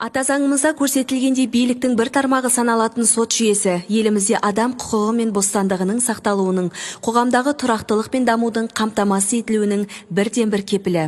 Ата заңымызда көрсетілгендей, биліктің бір тармағы саналатын сот жүйесі елімізде адам құқығы мен бостандығының сақталуының, қоғамдағы тұрақтылық пен дамудың қамтамасыз етілуінің бірден-бір кепілі.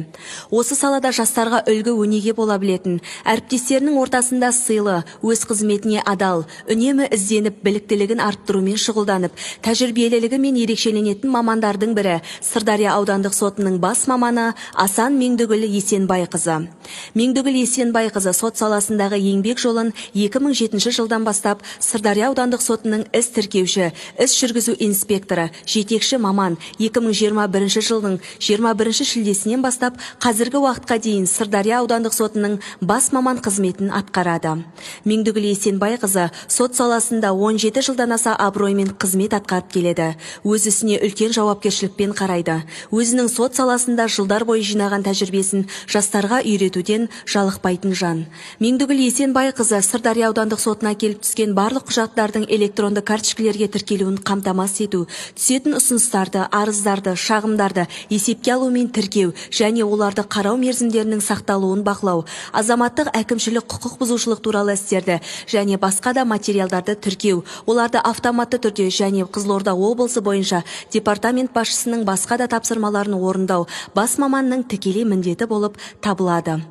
Осы салада жастарға үлгі өнеге бола білетін, әріптестерінің ортасында сыйлы, өз қызметіне адал, үнемі ізденіп, біліктілігін арттырумен шұғылданып, тәжірибелілігімен ерекшеленетін мамандардың бірі Сырдария аудандық сотының бас маманы Асан Меңдігүл Есенбайқызы. Меңдігүл Есенбайқызы сот саласындағы еңбек жолын 2007 жылдан бастап Сырдария аудандық сотының іс тіркеуші, іс жүргізу инспекторы, жетекші маман, 2021 жылдың 21 шілдесінен бастап қазіргі уақытқа дейін Сырдария аудандық сотының бас маман қызметін атқарады. Меңдігүл Есенбайқызы сот саласында 17 жылдан аса абыроймен қызмет атқарып келеді. Өз ісіне үлкен жауапкершілікпен қарайды. Өзінің сот саласында жылдар бойы жинаған тәжірибесін жастарға үйретуден жалықпайтын жан. Меңдігүл Есенбайқызы Сырдария аудандық сотына келіп түскен барлық құжаттардың электронды карточкалерге тіркелуін қамтамасыз ету, түсетін ұсыныстарды, арыздарды, шағымдарды есепке алу мен тіркеу және оларды қарау мерзімдерінің сақталуын бақылау, азаматтық, әкімшілік құқық бұзушылық туралы істерді және басқа да материалдарды тіркеу, оларды автоматты түрде және Қызылорда облысы бойынша департамент басшысының басқа да тапсырмаларын орындау бас маманның тікелей міндеті болып табылады.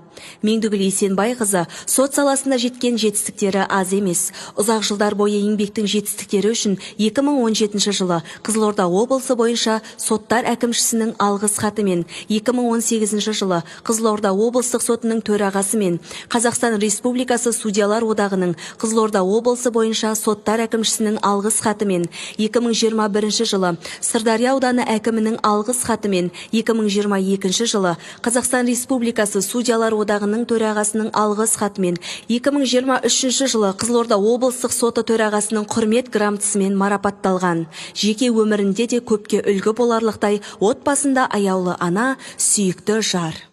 Меңдігүл Есенбайқызы сот саласында жеткен жетістіктері аз емес. Ұзақ жылдар бойы еңбектің жетістіктері үшін 2017 жылы Қызылорда облысы бойынша соттар әкімшісінің алғыс хатымен, 2018 жылы Қызылорда облыстық сотының төрағасымен, Қазақстан Республикасы Судьялар одағының Қызылорда облысы бойынша соттар әкімшісінің алғыс хатымен, 2021 жылы Сырдария ауданы әкімінің алғыс хатымен, 2022 жылы Қазақстан Республикасы Судьялар одағының төрағасының алғыс хатымен, 2023 жылы Қызылорда облыстық соты төрағасының құрмет грамотасымен марапатталған. Жеке өмірінде де көпке үлгі боларлықтай отбасында аяулы ана, сүйікті жар.